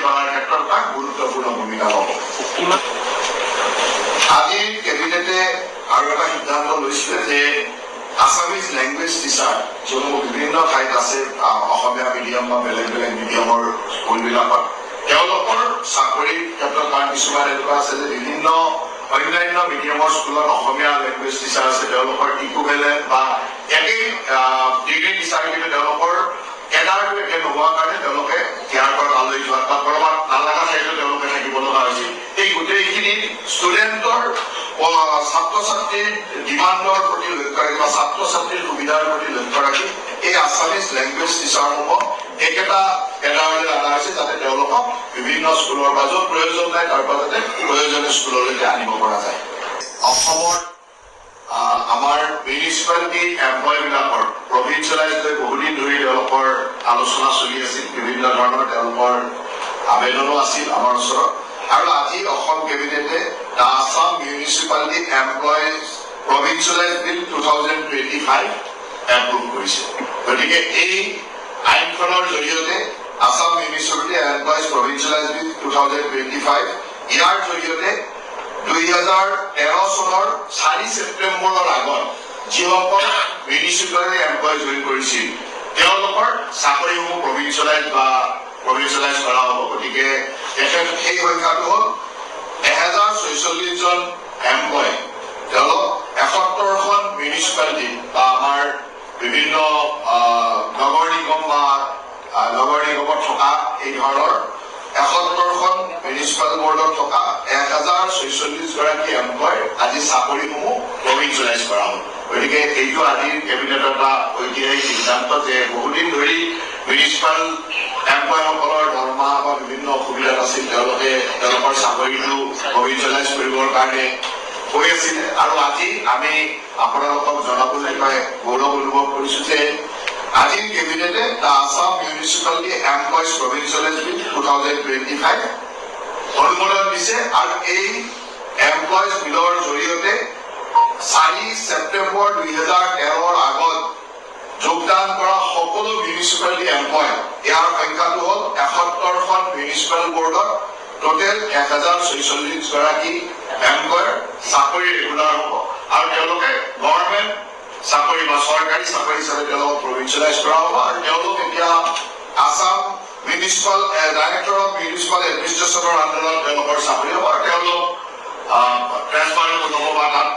কৰাৰ ক্ষেত্ৰত এটা গুৰুত্বপূৰ্ণ ভূমিকা ল'ব। আজিৰ কেবিনেটে আৰু এটা সিদ্ধান্ত লৈছিলে যে আছামিজ লেংগুৱেজ টিচাৰ যিসমূহ বিভিন্ন ঠাইত আছে, অসমীয়া মিডিয়াম বা বেলেগ বেলেগ মিডিয়ামৰ স্কুলবিলাকত, তেওঁলোকৰ চাকৰিৰ ক্ষেত্ৰত, কাৰণ কিছুমান এনেকুৱা আছে যে বিভিন্ন অন্যান্য মিডিয়ামৰ স্কুলত অসমীয়া লেংগুৱেজ টিচাৰ আছে, তেওঁলোকৰ ইকুইভেলেণ্ট বা একেই ডিগ্ৰী টিচাৰ, কিন্তু তেওঁলোকৰ কেডাৰটো একে নোহোৱাৰ কাৰণে তেওঁলোকে ইয়াৰ পৰা তালৈ যোৱাত বা ক'ৰবাত নালাগা ঠাইতো তেওঁলোকে থাকিব লগা হৈছিল। এই গোটেইখিনি ষ্টুডেণ্টৰ, ছাত্ৰ ছাত্ৰীৰ ডিমাণ্ডৰ প্ৰতি লক্ষ্য ৰাখি বা ছাত্ৰ ছাত্ৰীৰ সুবিধাৰ প্ৰতি লক্ষ্য ৰাখি এই আছামিজ লেংগুৱেজ টিচাৰসমূহ একেটা কেডাৰলৈ অনা হৈছে, যাতে তেওঁলোকক বিভিন্ন স্কুলৰ পৰা য'ত প্ৰয়োজন নাই তাৰ পৰা যাতে প্ৰয়োজনীয় স্কুললৈকে আনিব পৰা যায়। অসমত আমাৰ মিউনিচিপালিটি এমপ্লয়বিলাকৰ প্ৰভিঞ্চিয়েলাইজ লৈ বহুদিন ধৰি তেওঁলোকৰ আলোচনা চলি আছিল, বিভিন্ন ধৰণৰ তেওঁলোকৰ আবেদনো আছিল আমাৰ ওচৰত। আৰু আজি অসম কেবিনেটে the Assam Municipality Employees Provincialise Bill 2025 approve কৰিছে। গতিকে এই আইনখনৰ জৰিয়তে, Assam Municipality Employees Provincialise Bill 2025, ইয়াৰ জৰিয়তে 2013 চনৰ 4 ছেপ্টেম্বৰৰ আগত যিসকল মিউনিচিপালিটি এমপ্লয় জইন কৰিছিল, তেওঁলোকৰ চাকৰিসমূহ প্ৰভিঞ্চিয়েলাইজ বা প্ৰভিঞ্চিয়েলাইজ কৰা হ'ব। গতিকে তেখেত সেই সংখ্যাটো হ'ল 1046জন এমপ্লয়। তেওঁলোক 71খন মিউনিচিপালিটি বা আমাৰ বিভিন্ন নগৰ নিগম বা নগৰ নিগমত থকা এই ধৰণৰ 71খন মিউনিচিপাল বৰ্ডত থকা 1046গৰাকী এমপ্লয় আজি চাকৰিসমূহ প্ৰভিঞ্চিয়েলাইজ কৰা হ'ল। গতিকে এইটো আজিৰ কেবিনেটৰ এটা ঐতিহাসিক সিদ্ধান্ত যে বহুদিন ধৰি মিউনিচিপাল এমপ্লয়সকলৰ দৰমহা বা বিভিন্ন অসুবিধাত আছিল, তেওঁলোকে তেওঁলোকৰ চাকৰিটো প্ৰভিঞ্চিয়েলাইজ কৰিবৰ কাৰণে কৈ আছিলে। আৰু আজি আমি আপোনালোকক জনাবলৈ পাই গৌৰৱ অনুভৱ কৰিছো যে আজিৰ কেবিনেটে the Assam Municipality Employees Provincialise Bill 2025 অনুমোদন দিছে। আৰু এই এমপ্লয়জ বিলৰ জৰিয়তে 4 ছেপ্টেম্বৰ 2013ৰ আগত যোগদান কৰা সকলো মিউনিচিপালিটি এমপ্লয়, ইয়াৰ সংখ্যাটো হ'ল 71খন মিউনিচিপাল বৰ্ডত টোটেল 1046গৰাকী এমপ্লয়ৰ চাকৰি ৰেগুলাৰ হ'ব আৰু তেওঁলোকে গভৰ্ণমেণ্ট চাকৰি বা চৰকাৰী চাকৰি হিচাপে তেওঁলোকক প্ৰভিঞ্চিয়েলাইজ কৰা হ'ব। আৰু তেওঁলোক এতিয়া Assam municipal director of municipal এডমিনিষ্ট্ৰেশ্যনৰ আণ্ডাৰত তেওঁলোকৰ চাকৰি হ'ব আৰু তেওঁলোক ট্ৰেন্সফাৰ নহ'ব বা তাত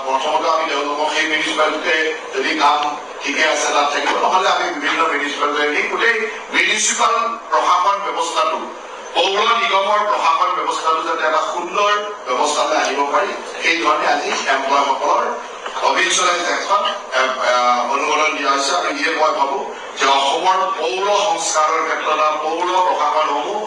প্ৰথমতে আমি তেওঁলোকক সেই মিউনিচিপালিটিতে যদি কাম ঠিকে আছে তাত থাকিব, নহ'লে আমি বিভিন্ন মিউনিচিপালিটি, গোটেই মিউনিচিপাল প্ৰশাসন ব্যৱস্থাটো, পৌৰ নিগমৰ প্ৰশাসন ব্যৱস্থাটো যাতে এটা সুন্দৰ ব্যৱস্থালৈ আনিব পাৰি, সেই ধৰণে আজি এমপ্লয়সকলৰ প্ৰভিঞ্চিয়েলাইজ এখন অনুমোদন দিয়া হৈছে। আৰু ইয়ে মই ভাবো যে অসমৰ পৌৰ সংস্কাৰৰ ক্ষেত্ৰত বা পৌৰ প্ৰশাসনসমূহ